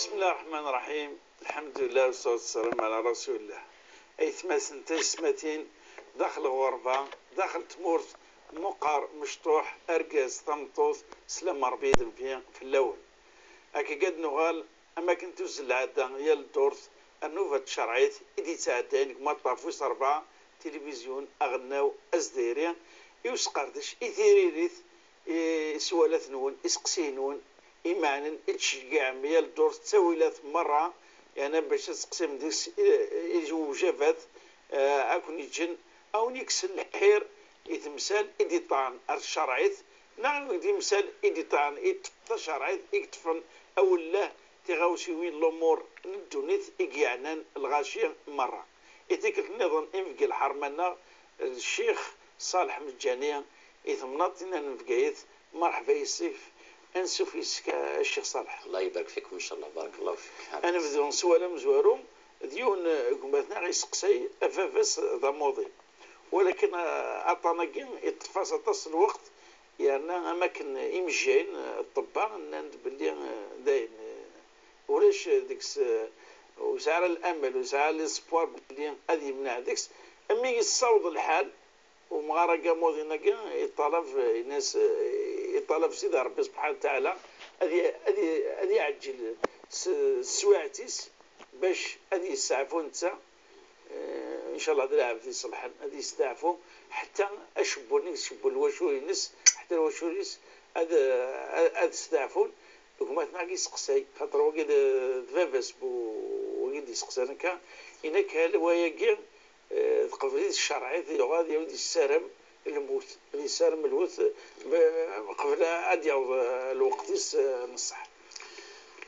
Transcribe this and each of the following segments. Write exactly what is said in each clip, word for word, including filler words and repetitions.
بسم الله الرحمن الرحيم. الحمد لله والصلاة والسلام على رسول الله. Aytmaten, tayesmatin, daxel ɣerba, daxel tmurt, meqqar, mecṭuḥ, argaz, tameṭṭut, slam Ṛebbi d Nnbi fell-awen. Akka ad nuɣal, am akken tuzzel lɛada yal ddurt, rnu bad tcerɛit i d-yettɛeddayen deg umaṭṭaf wis ṛebɛa, tilivizyu, aɣelnaw, azdayri, i usqerdec, i tiririt, i swalaten-nwen, iseqsiyen-nwen, imeɛnen, i tceggɛem yal ddurt, ttawilat merra, yeɛni bac ad teqsim deg-s i, i lewjabat, eh, ad ken-yeǧǧen, ad wen-yekkes lḥir i temsal i d-iṭṭɛen ar tcerɛit, neɣ d imsal i d-iṭṭɛen i ṭṭef tacerɛit i yeṭṭfen awellah tiɣawsiwin, lumuṛ n ddunit i yeɛnan lɣaci merra. I tikkelt nniḍen, inebgi lḥerma-nneɣ, d Ccix Ṣaleḥ Meǧǧani, i temnaḍt-nneɣ n Bgayet. Merḥba yes-k, ansuf yes-k a Ccix Ṣaleḥ. الله يبارك فيكم إن شاء الله، بارك الله فيك. Ad nebdu s wawal amezwaru, d yiwen n gma-tneɣ iseqsay, a baba-s d amuḍin. Walakin, ah, aṭṭan-agi iṭṭef-as aṭas n lweqt, yerna am akken imejjayen, ah, ṭṭebba, nnan-d belli, ah, dayen, ah, ulac deg-s, ah, ur yesɛi ara l'amel, ur yesɛi ara l'espoir belli ad yemneɛ deg-s. Ami yessaweḍ lḥal, umɣar-agi amuḍin-agi iṭalab, ah, ini-as, ah, iṭalab Sidi Ṛebbi subḥanahu wa taɛala ad y-, ad y-, ad iɛeǧǧel s teswiɛt-is bac ad yesteɛfu netta. Eh, ncallah d lɛebd iṣelḥen, ad yesteɛfu, ḥetta acewwel-nni, acewwel lwacul-ines, ḥetta lwacul-is ad, ad, ad steɛfun. Gma-tneɣ i yesteqsay, xaṭer wagi d, d baba-s bu, wagi d-iseqsan akka, inak hal wayagi, eh, teqbel-it ccerɛit, yuɣal ad yawi-d yessaram lmut, ad yessaram lmut, eh, qbel ad yaweḍ, eh, lweqt-is, eh, n ṣṣeḥ.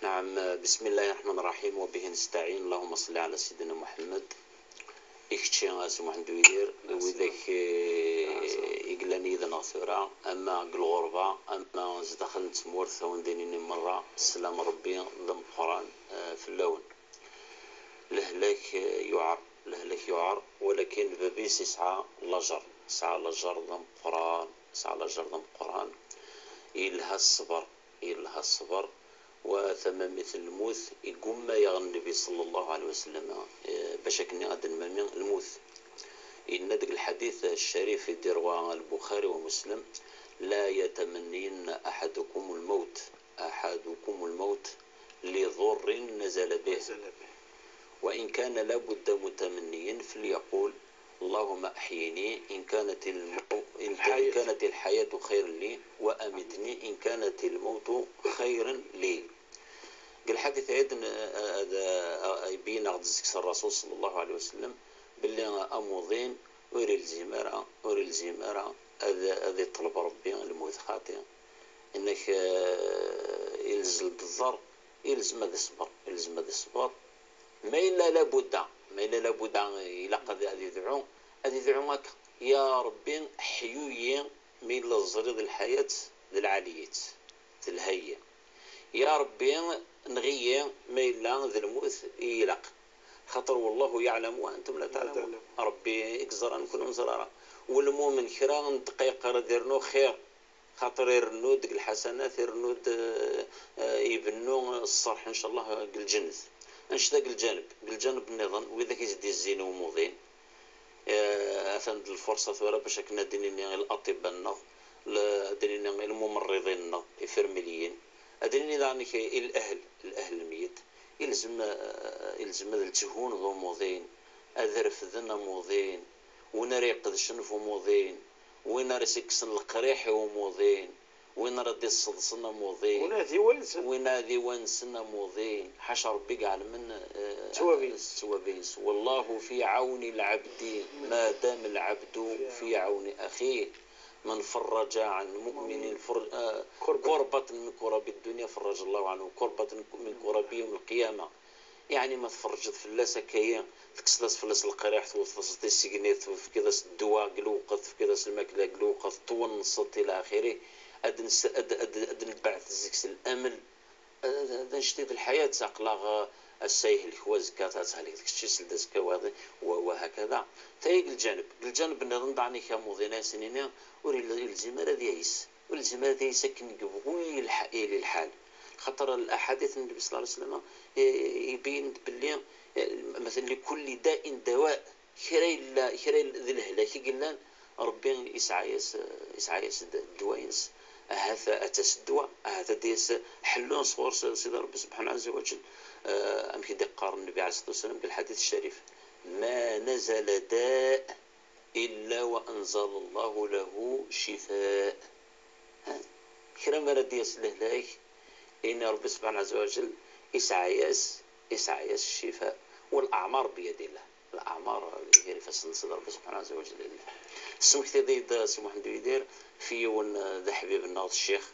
نعم، بسم الله الرحمن الرحيم، وبه نستعين. اللهم صل على سيدنا محمد. I kečči a Si Muḥend Uyidir, widak, eh, i yellan yid-neɣ tura, ama deg lɣerba, ama zdaxel n tmurt, a wen-d-nini merra, sslam Ṛebbi d ameqqran, eh, fell-awen. Lehlak, eh, yuɛer, lehlak yuɛer, walakin bab-is yesɛa lajer, yesɛa lajer d ameqqran, yesɛa lajer d ameqqran. Yelha ṣṣber, yelha ṣṣber, wa tamamit n lmut, igumma yaɣ Nnbi ṣella Llahu ɛalayhi wa sallam, eh, bac akken ad d-nmami lmut. Yenna deg lḥadit ccarif i d-irwa Lbuxari wa Muslem: لا يتمنين أحدكم الموت، أحدكم الموت لضر نزل به. وإن كان لابد متمنيا فليقول: اللهم أحيني إن كانت المو-، إن كان-، إن كانت الحياة خيرا لي، وأمتني إن كانت الموت خيرا لي. Deg lḥadit-agi, ad, ad, ad, ad ibeyyen-aɣ-d zik s Ṛṛasul ṣella Llahu ɛalayhi wa sallam belli amuḍin ur ilzim ara, ur ilzim ara ad, ad iṭleb Ṛebbi lmut xaṭi. Inak, eh, ilzem-d ḍḍer, ilzem ad iṣber, ilzem ad iṣber. Ma yella labudda, ma yella labudda ilaq ad, ad idɛu, ad idɛu akka: Ya Ṛebbi, ḥyu-yi mi yella teẓriḍ lḥayat d lɛali-yi-tt, telha-yi. Ya Ṛebbi, nɣi-yi ma yella d lmut i ilaq. Xaṭer والله يعلم وأنتم لا تعلمون. Ṛebbi i yeẓra, nekkni ur neẓri ara. Lmumen kra n ddqayeq ara d-irnu xir. Xaṭer irennu-d deg lḥasanat, irennu-d, eh, eh, ibennu ṣṣerḥ, ncallah, deg lǧennet. Annect-a deg lǧaneb. Deg lǧaneb nniḍen, widak i s-d-izzin i umuḍin, eh, atan d lfurṣa tura bac akken ad d-nini i l'aṭibba-nneɣ, l-, ad d-nini i lmumerriḍin-nneɣ, ifirmiliyin, ad d-nini daɣen i, i l'ahl, l'ahl lmeyet. Ilzem, eh, ilzem ad ltehun d umuḍin, ad refden amuḍin, win ara iqedcen f umuḍin, win ara s-ikksen leqriḥ i umuḍin, win ara d-isseḍsen amuḍin, win ara d-iwansen, win ara d-iwansen amuḍin. Ḥaca Ṛebbi i iɛelmen, eh, ttwab-ines. Ttwab-ines. والله في عون العبد ما دام العبد في عون أخيه. من فرج عن مؤمن فر-، آه، كربة. كربة من كرب الدنيا فرج الله عنه كربة من كرب يوم القيامة. Yeɛni ma tferrǧeḍ fell-as akka-yi, tekkseḍ-as fell-as leqriḥ, tewteḍ-as tisegnit, tefkiḍ-as ddwa deg lweqt, tefkiḍ-as lmakla deg lweqt, twenneṣeḍ ila axiri, ad, ad, ad, ad nebɛet zik s lamel. Ad, ad, ad necti d lḥayat, aql-aɣ, eh, ass-a yehlek wazekka, ad thelkeḍ kečč, seld azekka wayeḍ, wa, wa hakada. Tayi deg lǧaneb. Deg lǧaneb nniḍen daɣen i amuḍin ad as-nini, ur il-, ilzim ara ad yayes. Ur ilzim ara ad yayes akken yebɣu yili lḥ-, yili lḥal. Xaṭer الأحاديث n Nnbi صلى الله عليه وسلم, eh, يبين-d belli, eh, مثلا لكل داء دواء. Kra yella, kra yella d lehlak i yellan, Ṛebbi yesɛa-yas, yesɛa-yas-d ddwa-ines. Ahat ad tas ddwa, ahat ad d-yas ḥellu sɣur-s Sidi Ṛebbi سبحانه عز وجل. Eh, amek i d-iqqar Nnbi عليه الصلاة والسلام deg lḥadit ccarif: ما نزل داء إلا وأنزل الله له شفاء. Ha? Kra mi ara d-yas lehlak, ini Ṛebbi سبحانه عز وجل yesɛa-yas, yesɛa-yas ccifa. والأعمار بيد الله. Leɛmer di gar ifassen n Sidi Ṛebbi سبحانه عز وجل. Tesmektiḍ-iyi-d, eh, Si Muḥend Uyidir, ɣef yiwen, eh, d aḥbib-nneɣ, d ccix,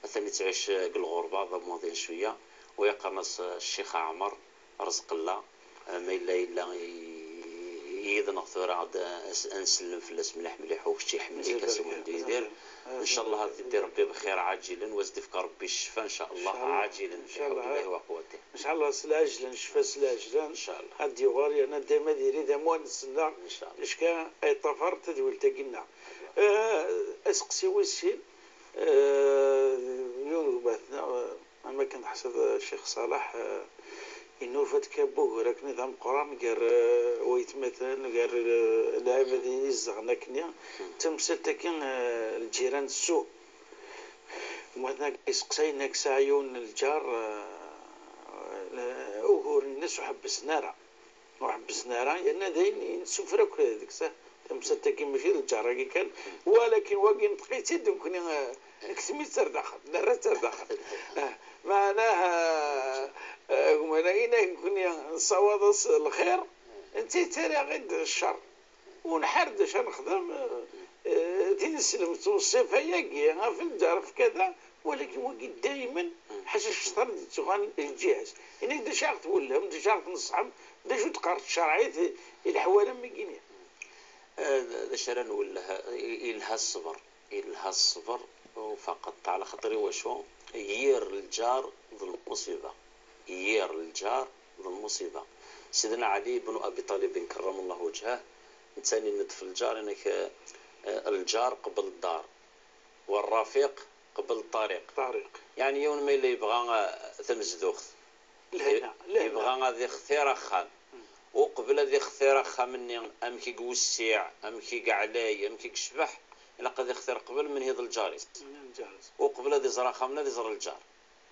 atan yettɛic, eh, deg lɣerba, d amuḍin cwiya, u yeqqaren-as, eh, Ccix Ɛmer Rezqella. Eh, ma yella, yella i-, yid-neɣ tura, ad, ad nsellem fell-as mliḥ mliḥ, u kečč iḥemmel-ik a Si Muḥend Uyidir. Ncallah ad yeddi Ṛebbi bxir ɛaǧilen, u ad s-d-ifk Ṛebbi ccfa, ncallah, ɛaǧilen, fi ḥawla Llahi wa quwwatih. Ncallah s lɛejlan, ccfa s lɛejlan. Ncallah. Ad d-yuɣal yerna dayma ad yili d amwanes-nneɣ. Ncallah. Acka ay ṭṭafar tadwilt-agi-nneɣ. Eh, aseqsi wis sin, eh, yiwen n gma-tneɣ, eh, am akken teḥsiḍ, eh, Ccix Ṣaleḥ, eh, inufa-d kan wugur akken d ameqqran gar, eh, waytmaten, gar, eh, lɛibad i izedɣen akkenni. Tamsalt-agi, eh, lǧiran ssu. Gma-tneɣ iseqsayen ak sɛa yiwen n lǧar, eh, eh, uguren-nnes ur ḥebbsen ara. Ur ḥebbsen ara, yerna d ayen i nessufra akk deg-s. Tamsalt-agi mačči d lǧar-agi kan, walakin wagi neṭṭeq-itt-id nekkni, eh, nektem-itt ar daxel, nerra-tt ar daxel. Eh, meɛnaha, eh, gma-nneɣ, ayen nekkni nessawaḍ-as lxir, netta yettara-ɣ-id ccer. Ur nḥar d acu ara nexdem, eh, eh, tineslemt, tweṣṣi ɣef ayagi, ɣef lǧar, ɣef kada, walakin wagi daymen, ḥaca ccer d-ittuɣalen lǧiha-s. Ini-d d acu ara ɣ-twellhem, d acu ara ɣ-tneṣḥem, d acu d-teqqar tcerɛit i leḥwal am wigi-nni? Eh, d acu ara nwelleh? I-, ilha ṣṣber. Ilha ṣṣber, u faqat, ɛla xaṭer iwacu? Yir lǧar d lmuṣiba. Yir lǧar d lmuṣiba. Sidna Ɛli ibn Abi Ṭalib, كرم الله وجهه, netta yenna-d f lǧar, inek, eh, lǧar qbel ddar, والرفيق قبل الطريق. Ṭariq. Yeɛni yiwen ma yella yebɣa, eh, tamezduɣt, lehna, lehna, yebɣa ad ixtir axxam. Uqbel ad ixtir axxam-nni, amek i iwessiɛ, amek i yeɛlay, amek i yecbeḥ, ilaq ad ixtir qbel menhi d lǧar-is. Menhi d lǧar-is. Uqbel ad iẓer axxam-nni, ad iẓer lǧar.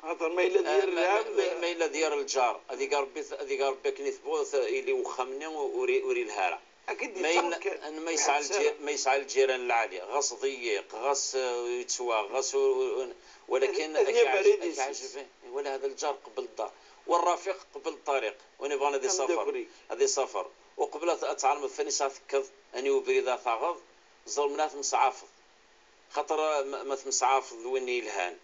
Xaṭer ma yella d yir lɛebd, ma, ma yella d yir lǧar, ad iga Ṛebbi, ad iga Ṛebbi akken i tebɣu, ili uxxam-nni ur, ur ilha ara. Ma yella, ma yesɛa lǧi-, ma yesɛa lǧiran lɛali, ɣas ḍeyyiq, ɣas, eh, yettwaɣ, ɣas ur, ur, ur, walakin ad, ad ak-iɛjeb, ad ak-iɛjeb, eh, wala hada lǧar qbel ddar, والرفيق قبل الطريق, win ibɣan ad isafer, ad isafer. Uqbel ad, ad tɛelmeḍ f anisa tekkeḍ, ani ubrid ad taɣeḍ, ẓer menha temsɛafeḍ. Xaṭer ma, ma temsɛafeḍ d win yelhan,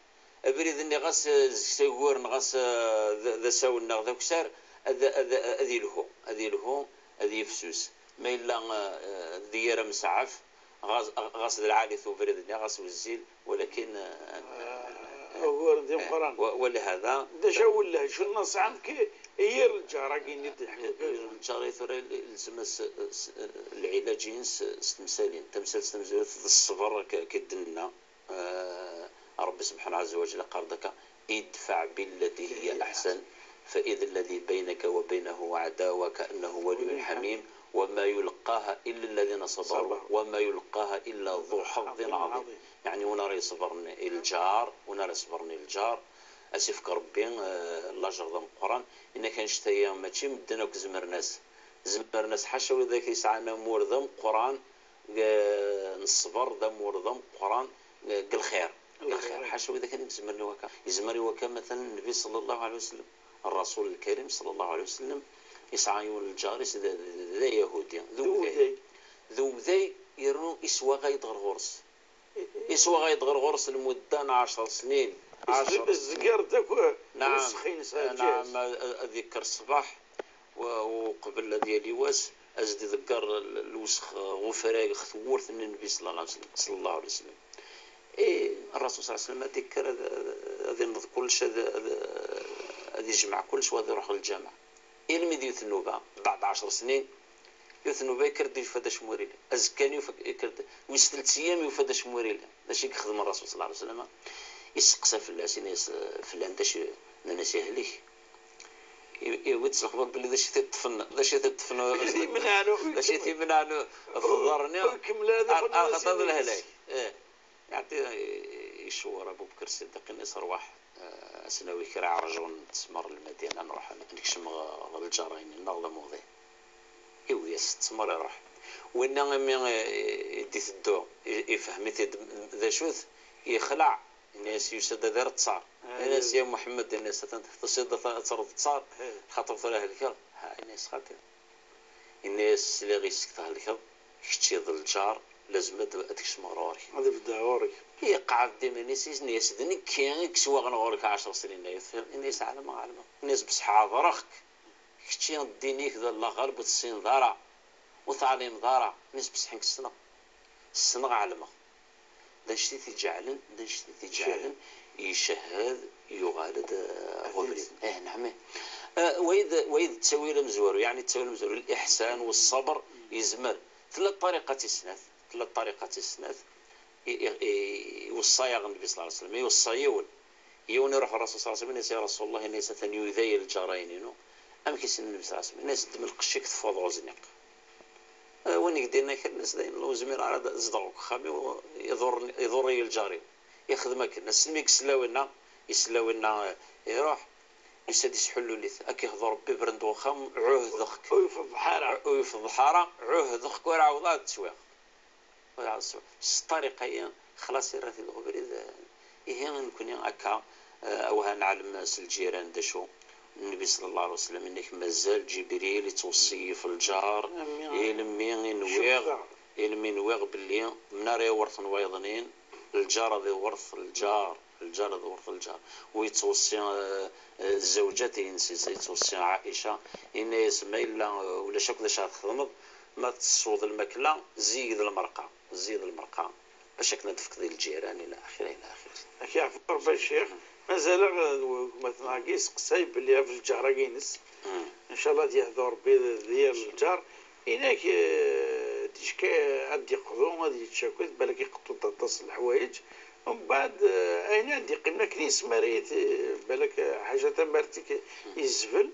abrid-nni ɣas, eh, zget uguren, ɣas, eh, d, d asawen neɣ d akessar, ad, ad, ad ilhu, ad ilhu, ad yifsus. Ma yella, eh, d yir amesɛaf, ɣas, ɣas d lɛali-t ubrid-nni, ɣas wezzil, walakin, eh, uguren d imeqqranen. Wa-, walihada. D acu awelleh, acu n nnaṣiḥa i yir lǧar-agi-nni d-iḥekku? Lǧar-agi tura ilzem-as, s-, lɛilaǧ-ines s temsalin. Tamsalt tamezwarut d ṣṣber, akka, akka i d-nenna. Eh, Ṛebbi سبحانه عز وجل قال لك: ادفع بالتي هي أحسن فإذا الذي بينك وبينه عداوة كأنه ولي حميم وما يلقاها إلا الذين صبروا وما يلقاها إلا ذو حظ عظيم. Yeɛni win ara iṣebren i lǧar, win ara iṣebren i lǧar, ad s-ifk Ṛebbi, eh, lajeṛ d ameqqran. Inek annect-agi mačči medden akk zemren-as. Zemren-as ḥaca widak yesɛan amur d ameqqran, eh, n ṣṣber, d amur d ameqqran, eh, deg lxir. Deg lxir. Ḥaca widak kan i izemren i wakka. Yezmer i wakka, matalan, Nnbi صلى الله عليه وسلم, Ṛṛasul Lkarim صلى الله عليه وسلم, yesɛa yiwen n lǧar-is d, d, d ayahudi, d uwday. D uwday, yernu iswaɣay-d ɣer ɣur-s. Iswaɣay-d ɣer ɣur-s lmudda n ɛecṛ snin. Ɛecṛ snin. Izegger-d akk lwesx-ines ar lǧiha-s. Naɛam, ad, ad yekker ṣṣbeḥ, u, uqbel ad yali wass, ad s-d-iḍegger l-, lwesx, ɣ ufrag, ɣ tewwurt n Nnbi صلى الله عليه وسلم، صلى الله عليه وسلم. I Ṛṛasul صلى الله عليه وسلم ad ikker ad, ad, ad ineḍ kullec, ad, ad, ad ijmeɛ kullec, u ad iṛuḥ ɣer lǧameɛ. Ilmi d yiwet n nnuba, beɛd ɛecṛ snin, yiwet n nnuba yekker-d yufa-d acemma ur yelli. Azekka-nni yufa-, yekker-d, wis telt eyyam yufa-d acemma ur yelli. D acu i yexdem Ṛṛasul صلى الله عليه وسلم? Iseqsa fell-as, ini-as, "Flan d acu?" Nnan-as, "Yehlek." I- Iwwi-d s lexbar belli d acu i t-iṭṭfen, d acu i t-iṭṭfen, d acu i t-imenɛen ɣef ḍḍer-nni. Ur ikemmel ara, ar- iqqen ar xaṭer d iman-is. Lehlak. Eh. Iɛṭi, icewwer Abu Bekr Ṣṣiddiq, ini-as, "Rwaḥ, eh, ad s-nawi kra iɛerjun n tesmar n Lmadina, nruḥ nekcem ɣer lǧar-agi-nneɣ d amuḍin." Iwwi-as ttmer, iruḥ. Winna imi, eh, i d-iteddu, i- ifhem-it-id d acu-t, yexleɛ. Ini-as, yusa-d ad ireḍ ttmer. Ah, ini-as, "Ya Muḥemmed," ini-as, "atan tusiḍ ad treḍ ttmer, xaṭer tura helkeɣ." Ha, ini-as, "Xaṭi." Ini-as, "Sliɣ yes-k thelkeḍ, kečč d lǧar, lazem ad ad tkecmeḍ ɣur-k." Ad ibeddeɛ ɣur-k. Iqɛed-d iman-is, ini-as, "D nekki i yeswaɣen ɣur-k ɛecr snin-agi, tefhiḍ?" Ini-as, "Ɛelmeɣ, ɛelmeɣ." Ini-as, "Bes ḥeḍreɣ-k, kečči ddin-ik d Allah ɣaleb ur tessineḍ ara, ur teɛlimeḍ ara." Ini-as, "Bes ḥenk ssneɣ, ssneɣ, ɛelmeɣ." D anect i t-iǧeɛlen, d anect i t-iǧeɛlen icehhed, yuɣal-d, eh, ɣer ubrid. Eh, neɛma. Eh, wayeḍ, wayeḍ ttawil amezwaru, yeɛni ttawil amezwaru, liḥsan, ṣṣber, yezmer. Tella ṭṭariqa tis snat, tella ṭṭariqa tis snat, i- i- i- iweṣṣa-yaɣ Nnbi ṣella Llahu ɛalayhi wa sallam, iweṣṣa yiwen. Yiwen iruḥ ɣer Rasul ṣella Llahu ɛalayhi wa sallam, ini-as, "Ya Rasul Llah," ini-as, "atan yuday lǧar-agi-inu. Amek i s-yenna Nnbi ṣella Llahu ɛalayhi wa sallam?" Ini-as, "Ddem lqecc-ik, teffeɣ ɣur-s." Eh, win i k-d-yenna kra, nnan-as, "Dayen lewzem ara ad zedɣeɣ deg uxxam-iw, iḍur-, iḍurr-iyi lǧar-iw." Ixdem akken. Asmi i yesla winna, yesla winna, eh, iruḥ, yusa-d yesḥullu-it. Ad k-ihdu Rebbi, bren-d uxxam, ɛuhdeɣ-k. Ur yefḍeḥ ara. Ur yefḍeḥ ara, ɛuhdeɣ-k ur ɛawdeɣ ad tt-swiɣ. Ur ɛawdeɣ ad tt-swiɣ. S ṭṭariqa-yi, xlaṣ irra-t-id ɣer ubrid, eh, ihi nekkni akka, eh, awah ad neɛlem s lǧiran d acu. Nnbi ṣella Llahu ɛalayhi wa sallam, yenna-k mazal Ǧibril yettweṣṣi-yi ɣef lǧar, ilmi i nwiɣ, ilmi i nwiɣ belli mi ara iwret wayeḍ-nni, lǧar ad iwret lǧar, lǧar ad iwret lǧar. U yettweṣṣi, eh, eh, zzawǧat-ines, yettweṣṣi Ɛica, yenna-yas, "Ma yella, eh, ulac akk d acu ara txedmeḍ, ma tesweḍ lmakla, zzi-d lmerqa, zzi-d lmerqa." Bac akken ad d-tefkeḍ i lǧiran, ila axir, ila axir. Ad k-yeɛfu Rebbi a Ccix. Mazal-aɣ d wegmat-nneɣ-agi yesteqsay belli ɣef lǧar-agi-ines. Ncallah ad yehdu Rebbi d yir lǧar. Inak, eh, ticki ad d-yeqḍu, ad yettcaku, balak iqeṭṭu-d aṭas n leḥwayeǧ. Umbeɛd, eh, ayen ad d-yeqqimen akken yezmer, balak, eh, ḥaca tamart-ik yezbel.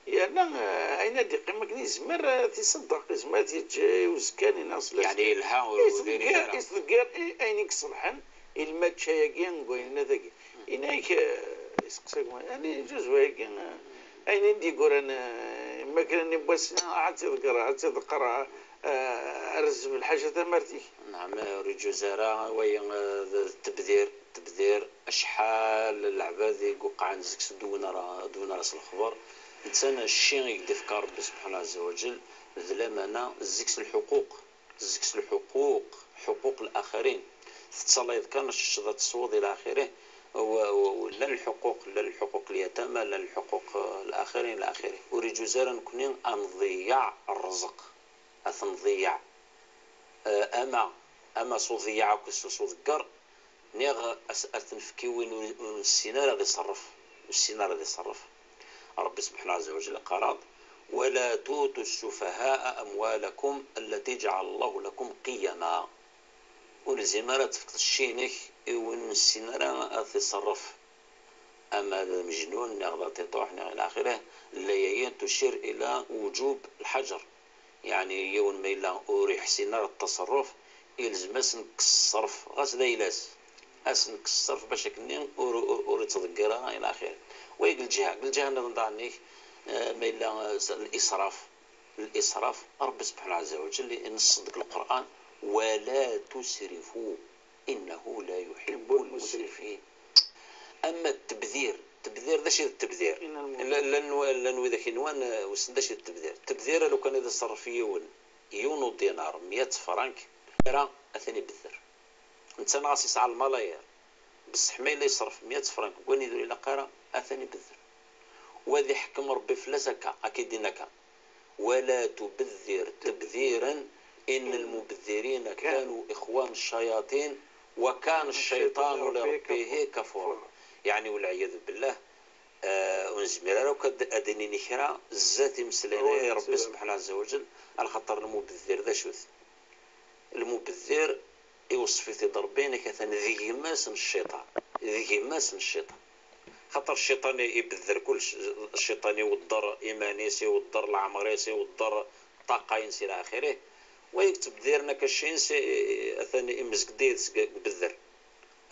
Yerna, eh, ayen ad d-yeqqim akken yezmer, eh, ad t-iṣeddeq, yezmer ad t-yeǧǧ i uzekka-nni neɣ s laẓ-nni. Yeɛni yelha, ur diri ara. Isdegger i ayen i iṣelḥen i lmačča-agi n wayen-nni dagi. Inak, eh, iseqsa gma, yeɛni, ǧuz wayagi, eh, ayen i d-yegguran, eh, imakren n wass-nni, ad tt-iḍegger, ad tt-iḍeqqer, eh, rrezz lḥaǧa tamart-ik. Neɛm, ur iǧuz ara, wayi, eh, d, d tebdir. Tebdir, acḥal n leɛbad i yuqɛen zik-s d win ara, d win ara s lexber. Netta cci i k-d-ifka Rebbi subḥanahu ɛezza wa ǧell, d lamana, zik-s lḥuquq, zik-s lḥuquq, ḥuquq laxirin. Tettalayeḍ kan, ad teččeḍ, ad tesweḍ, ila axirih. U, u, u, llan lḥuquq, llan lḥuquq lyatama, llan lḥuquq, eh, laxirin, ila axirih. Ur iǧuz ara nekni ad nḍeyyeɛ rrezq, ad t-nḍeyyeɛ. Eh, ama, ama s uḍeyyeɛ akked s, s uḍegger, niɣ as-, ad t-nefk i win ur, ur nessin ara ad iṣerref, ur nessin ara ad iṣerref. Rebbi subḥanahu ɛezza wa ǧell iqqar-aɣ-d, "ولا تؤتوا السفهاء أموالكم التي جعل الله لكم قيما." Ur lzim ara ad tefkeḍ cci-inek i win ur nessin ara ad t-iṣerref. Ama d amejnun, niɣ d aṭiṭuḥ, niɣ ila axirih, laya-yi tucir ila wujub lḥaǧer. Yeɛni, yiwen ma yella ur iḥsin ara ttaṣerruf, ilzem-as nekkes ṣṣerf, ɣas d ayla-s. As nekkes ṣṣerf bac akken-nni ur, ur, ur ittḍeggir ara, ila axirih. Wa deg lǧiha, deg lǧiha nniḍen daɣen-ik, eh, ma yella, eh, s-, lisraf. Lisraf, Rebbi subḥanahu ɛezza wa ǧell ineṣṣ deg Lqur'an, "ولا تسرفوا إنه لا يحب المسرفين." Ama tebdir, tebdir, d acu i d tebdir? Llan, llan, llan widak inwan, eh, wissen d acu i d tebdir. Tebdir, a lukan ad iṣerref yiwen, yiwen udinar, meyya frank, ara atan ibedder. Netta neɣ as yesɛa lmalayer, beṣṣeḥ ma yella yeṣref meyya frank deg wanidur ilaq ara, atan ibedder. Wa ad iḥkem Rebbi fell-as akka, akka i d-yenna akka. "ولا تبذر تبذيرا إن المبذرين كانوا إخوان الشياطين وكان الشيطان لربه كفورا." Yeɛni, walɛiyadu billah, eh, ur nezmir ara akk ad, ad d-nini kra, zdat imeslayen-agi n Rebbi subḥanahu ɛezza wa ǧell, alaxaṭer lmubeddir d acu-t? Lmubeddir Iweṣṣef-it-id Ṛebbi, yenna-k atan d gma-s n cciṭan, d gma-s n cciṭan. Xaṭer cciṭan ibedder kullec, cciṭan iweddeṛ iman-is, iweddeṛ leɛmeṛ-is, iweddeṛ ṭṭaqa-ines ila axirih. Wa yettbeddiren akka cci-ines, i-, i-, atan imezg-d yid-s deg, deg ubedder.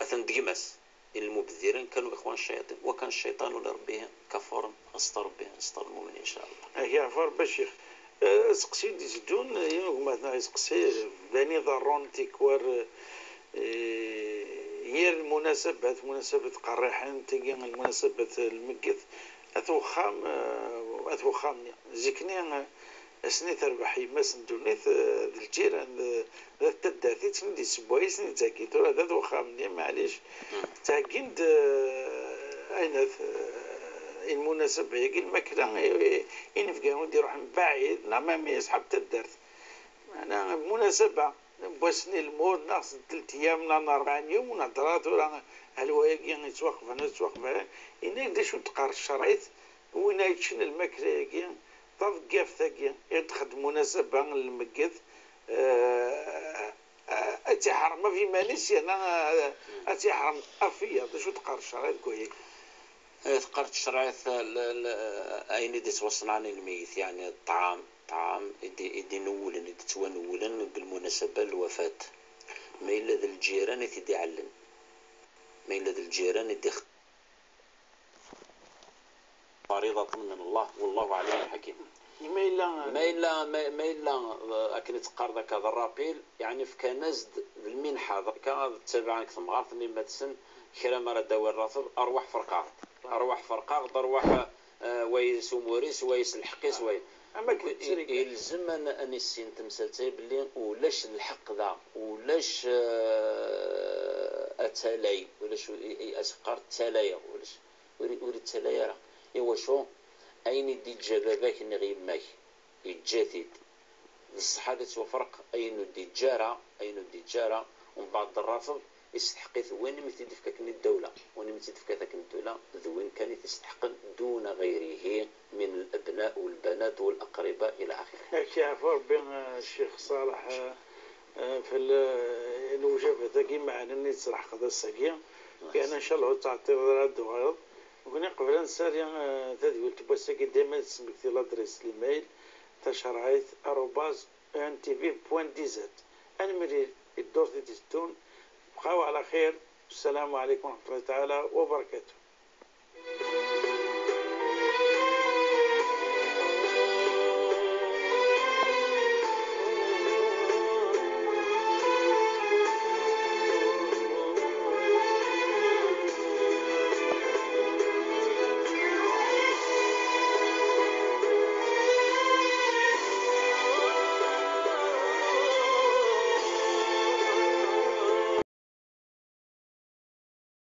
Atan d gma-s. Lmubeddiren kanu ixwan ccayaṭin, wa kan cciṭan ula Ṛebbi kafuṛen, aseṭṭa Ṛebbi, aseṭṭa lmumnin, in ca Allah. Ak yeɛfu Ṛebbi a ccix. Eh, aseqsi i d-iteddun, eh, i gma-tneɣ yeseqsi, bdan iḍerrun tikwal, eh, yir lmunasabat, munasabat qerriḥen, tigi lmunasabat n lmegged, at wexxam, eh, at wexxam-nni. Zik-nni, eh, ass-nni terbeḥ yemma-s n ddunit, eh, d lǧiran, d, d at taddart i ten-id-yessewway, i ten-id-ttheggi. Tura d at wexxam-nni, maɛlic, ttheggin-d, eh, ayen at, eh, i lmunasaba-agi, lmakla i, i, inebgawen d-iruḥen mbaɛid, neɣ ma mi aṣḥab taddart. Meɛna, lmunasaba n wass-nni lmut, neɣ s telt yyam, neɣ n rebɛa n yum, nehder ara tura, ahalwa-agi yettwaqbel, yettwaqbel. Yenna-yak d acu d-teqqar tcerɛit, win ay yeččen lmakla-agi, taḍeggaft-agi i d-txeddem munasaba n lmegged, eh, eh, ad tt-iḥrem ɣef yiman-is, yerna, eh, ad tt-iḥrem ɣef wiyaḍ. D acu d-teqqar ccreɛ deg wayagi? Eh, teqqar tcerɛit, eh, l-, l-, ayen i d-yettwaṣenɛen i lmeyyet, yeɛni ṭṭɛam, ṭṭɛam i d-, i d-inuwlen, i d-ttwanuwlen deg lmunasaba n lwafat. Ma yella d lǧiran i t-id-iɛellen, ma yella d lǧiran i d-ix-, فريضة من الله والله عليم حكيم. Ma yella, ma yella, ma, ma yella, eh, akken i teqqareḍ akka d ṛṛapil, yeɛni fkan-as-d d lminḥa, ḍerka ad ttabaɛen deg temɣart-nni ma tessen kra mi ara d-awi ṛṛateb, arwaḥ ferqaɣ-d. Arwaḥ ferqaɣ-d, arwaḥ, eh, wa yes umur-is, wa yes lḥeqq-is, wa. Am akken i, i, yelzem ad n-, ad nissin temsalt-a belli ulac lḥeqq da, ulac, eh, atalay, ulac u-, i, i, as-qqar ttalayeɣ, ulac. Ur, ur ittalay ara. Iwacu? Ayen i d-iǧǧa baba-k neɣ yemma-k, iǧǧa-t-id. D ṣṣeḥ ad ittwafreq ayen ur d-iǧǧa ara, ayen ur d-iǧǧa ara, umbeɛd d ṛṛateb, isteḥq-it win i m-t-id-tefka akken i ddawla. Win i m-t-id-tefka akken ddawla, d win kan i t-isteḥqen دون غيره من الأبناء والبنات والأقرباء إلى آخره. Ak yeɛfu Ṛebbi, eh, Ccix Ṣaleḥ, eh, eh, fell-, eh, lewjabat-agi meɛnen i d-tesreḥqeḍ ass-agi. Yeɛni, ncallah, ur tettɛeṭṭileḍ ara ad d-tuɣaleḍ. Nekkni, qbel ad nessali, eh, tadwilt n wass-agi, dayma ad d-tesmekti l'adresse, l'email, tacerɛit arobase E N T V point D Z. Ad nemlil i ddurt i d-iteddun. Bqaw ɛla xir. Ssalamu ɛlaykum wa raḥmatullahi taɛala wa barakatuh.